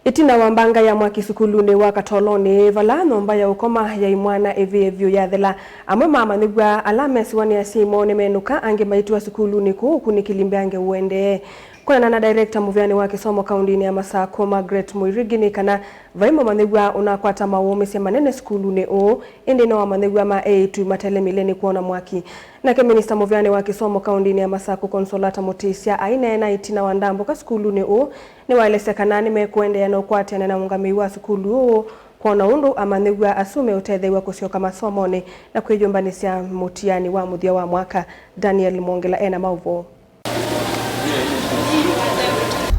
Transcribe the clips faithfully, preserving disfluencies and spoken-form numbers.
Ĩtina wa mbanga ya mwaki sukulunĩ wa Katolonĩ, vala nyũmba ya ũkoma ya imwana ĩvĩe vyũ yathela, amwe ma amanyĩw'a ala mesiwa nĩ asyai moo nĩmenũka, angĩ maitiwa sukulunĩ kũu ũkunĩkĩli mbeange ũendee. Kwonana na director mũvĩanĩ wa kĩsomo kaũndĩnĩ ya Masakũ, Margaret Mũirigi, nĩ kana vai mũmanyĩw'a ũnakwata mawũmĩsya manene sukulunĩ ũũ, ĩndĩ no amanyĩw'a ma eĩtu matelemile nĩ kwona mwaki. Nake minista mũvĩanĩ wa kĩsomo kaũndĩnĩ ya Masakũ, Consolata Mũtĩsya, aineena ĩtina wa ndambũka sukulunĩ ũũ, nĩwaelesya kana nĩmekũendeea na ũkwatĩanĩa na ũngamĩi wa sukulu ũũ kwona ũndũ amanyĩw'a asu meũtetheew'a kũsyoka masomonĩ na kwĩyũmbanĩsya mũtiani wa mũthya wa mwaka. Daniel Mwongela ena maũvoo.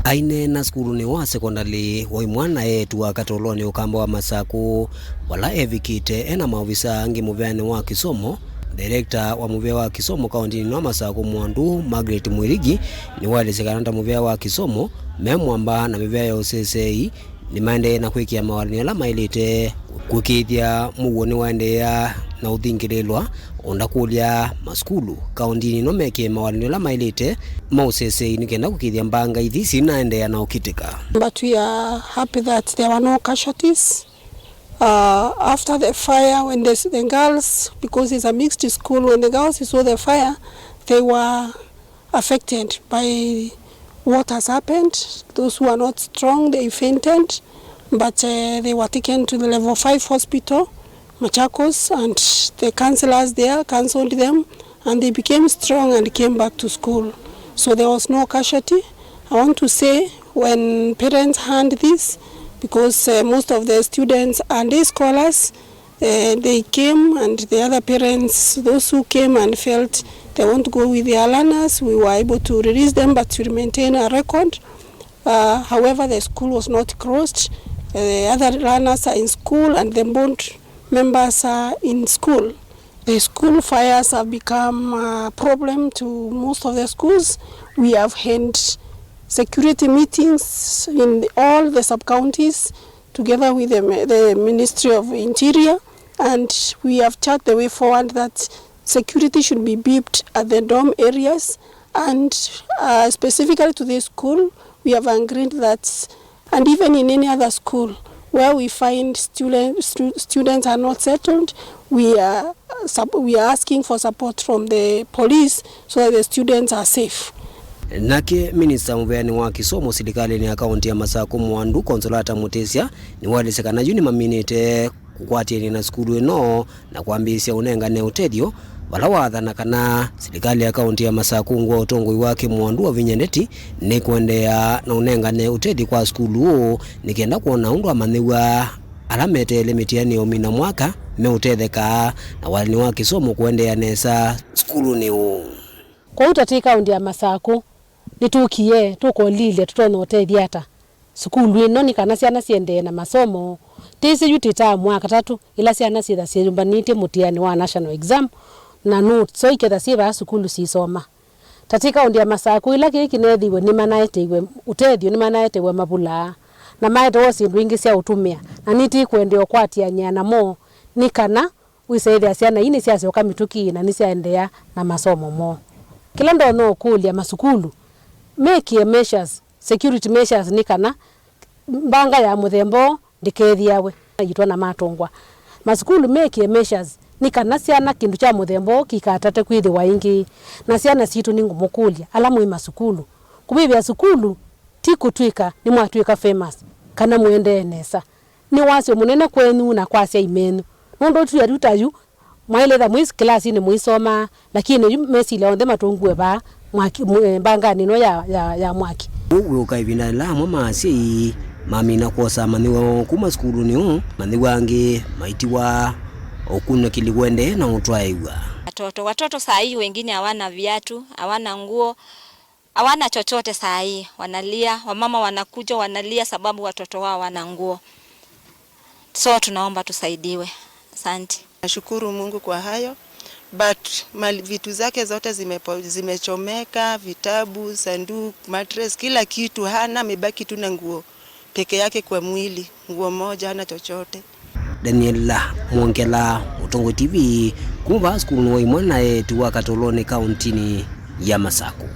Aineena sukulunĩ wa sekondalĩ wa imwana eĩtu wa Katolonĩ ũkamba wa Masakũ, vala evikĩte ena maovisa angĩ mũvĩanĩ wa kĩsomo, director wa mũvĩa wa kĩsomo kaũndĩnĩ wa Masakũ Mwandu, Margaret Mwirigi, nĩwaelesya kana ta mũvĩa wa kĩsomo, me mwamba na mĩvĩa ya ũsesei nĩmaendee na kwĩkĩa mawalany'o ala maĩlĩte kũĩkĩĩthya mũuo nĩwaendeea na ũthingĩlĩlwa. Ũndakũlya masukulu kaũndĩnĩ no mekĩe mawalany'o ala maĩlĩte ma ũsesei nĩ kenda kũĩkĩĩthya mbanga ithi sinaendeea na ũkitĩka. But we are happy that there were no casualties. Uh, after the fire, when the, the girls, because it's a mixed school, when the girls saw the fire, they were affected by what has happened. Those who are not strong, they fainted, but, uh, they were taken to the level five hospital, Machakos, and the counselors there counseled them, and they became strong and came back to school. So there was no casualty. I want to say, when parents heard this, because, uh, most of the students are day scholars, uh, they came, and the other parents, those who came and felt they want to go with their learners, we were able to release them, but we maintain a record. Uh, however, the school was not closed. Uh, the other learners are in school, and the board members are in school. The school fires have become a problem to most of the schools. We have held security meetings in all the sub-counties together with the, the Ministry of Interior, and we have charted the way forward that security should be beefed at the dorm areas, and, uh, specifically to this school, we have agreed that, and even in any other school where we find student, stu-, students are not settled, we are, uh, sup-, we are asking for support from the police so that the students are safe. Nake minista mũvĩanĩ wa kĩsomo silikalĩnĩ ya kaũntĩ ya Masakũ Mwandu, Consolata Mũtĩsya, nĩwaelesya kana yu nĩmaminĩte kũkwatĩanĩa na sukulu ĩno na kwambĩĩsya ũnengane ũtethyo, vala waathana kana silikalĩ ya kaũntĩ ya Masakũ ngũa ũtongoi wake Mwandu wa Vinya Ndeti nĩkũendeea na ũnengane ũtethyo kwa sukulu ũũ nĩ kenda kwona ũndũ amanyĩw'a ala meteele mĩtiani ya ũmina mwaka meũtetheka na walani wa kĩsomo kũendeea nesa sukulunĩ ũũ. Kwoou ta twĩ kaũntĩ ya Masakũ, nĩtũkie tũkolilya tũtonya ũtethya ata sukulu ĩno nĩ kana syana siendee na masomo. Twĩsĩ yu twĩ taamu wa katatũ ĩla syana syĩtha syĩyũmbanĩtye mũtiani wa national exam, na notes so iketha syĩ vaa sukulu siisoma. Ta twĩ kaũntĩ ya Masakũ, ĩla kĩĩ kĩneethĩiwe nĩmanaetewe ũtethyo, nĩmanaetewe mavulaa, na maetewe syĩndũ ingĩ sya ũtũmĩa, na nĩtĩkũendeea ũkwatĩanĩa namo nĩ kana wĩsa ĩthĩa syana ii nĩsyasyoka mĩtũkĩ na nĩsyaendeea na masomo moo. Kĩla ndonya ũkũlya masukulu mekĩe measures, security measures, nĩ kana mbanga ya mũthemba ũũ ndĩkethĩawe. Yitwa na matũngwa. Masukulu mekĩe measures nĩ kana syana kĩndũ kya mũthemba ũũ kikatate kwĩthĩwa ĩngĩ. Na syana sitũ nĩngũmũkũlya ala mwĩ masukulu, kũvĩvĩa sukulu ti kũtw'ĩka nĩmwatw'ĩka famous kana mũendee nesa. Nĩ wasyo mũnene kwenyu na kwa asyai menyu, nũndũ twĩ yu ta yu, mwaĩlĩtha mwĩ kĩlasinĩ mũisomaa, lakini yu mesilya onthe matũngiwe vaa mwaki, mw-, eh, mbanganĩ ĩno ya, ya, ya mwaki. Ũu wĩũka ĩvindanĩ la amwe ma asyai mamina kwosa amanyĩw'a moo kuma sukulunĩ ũũ, amanyĩw'a angĩ maitiwa ũkunĩkĩli ũendee na ũtwaĩw'a. Watoto, watoto saa hii wengine hawana viatu, hawana nguo, hawana chochote saa hii, wanalia, wamama wanakuja wanalia sababu watoto wao hawana nguo. So tunaomba tusaidiwe. Asante. Nashukuru Mungu kwa hayo, but mali, vitu zake zote zimepo-, zimechomeka, vitabu, sanduku, mattress, kila kitu hana, amebaki tu na nguo peke yake kwa mwili, nguo moja, hana chochote. Daniela Mwongela, Mũtongoi T V, kuma vaa sukulunĩ wa imwana eĩtu wa Katolonĩ, kaũntĩnĩ ya Masakũ.